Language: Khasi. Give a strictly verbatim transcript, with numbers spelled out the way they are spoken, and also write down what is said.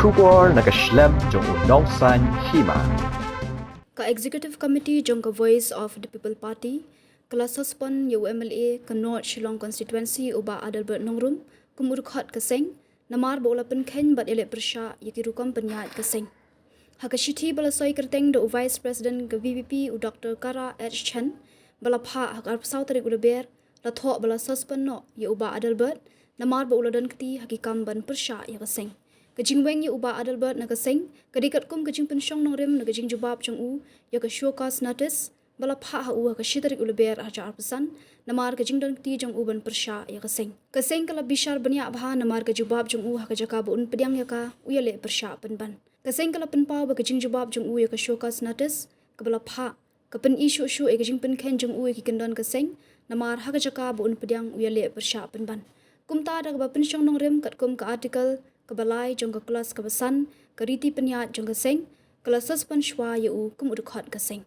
khubor na ka shlem jong u nongsaiñ hima. Ka Executive Committee jong ka Voice of the People Party ka la suspend ïa u M L A ka North Shillong Constituency u Bah Adelbert Nongrum kum u dkhot ka seng, namar ba u la pynkheiñ bad ïaleh pyrshah ïa ki rukom pynïaid ka seng. Ha ka shithi ba la soi kyrteng da u Vice President ka V P P u Doctor Kara H Chen, ba la phah ha ka arphew saw tarik u Lber, la thoh ba la suspend noh ïa u Bah Adelbert namar ba u la don kti ha ki kam ban pyrshah ïa ka seng. Ka jingweng ïa u Bah Adelbert na ka seng ka dei katkum ka jingpynshong nongrim na ka jingjubab jong u ïa ka show cause notice ba la phah ha u ha ka shi tarik u Lber ar hajar arphew san, namar ka jingdon kti jong u ban pyrshah ïa ka seng. Ka seng ka la bishar bniah bha namar ka jubab jong u ha ka jaka ba un pdiang ïa ka, u ïaleh pyrshah pynban. Ka seng ka la pynpaw ba ka jingjubab jong u ïa ka show cause notice kaba la phah ka pyni shuh shuh ïa ka jingpynkheiñ jong u ïa ki kyndon ka seng, namar ha ka jaka ba un pdiang, u ïaleh pyrshah pynban. Kumta, da kaba pynshong nongrim katkum ka Article kaba lai jong ka Clause kaba san ka Riti Pynïaid jong ka seng, ka la suspend shuwa ïa u kum u dkhot ka seng.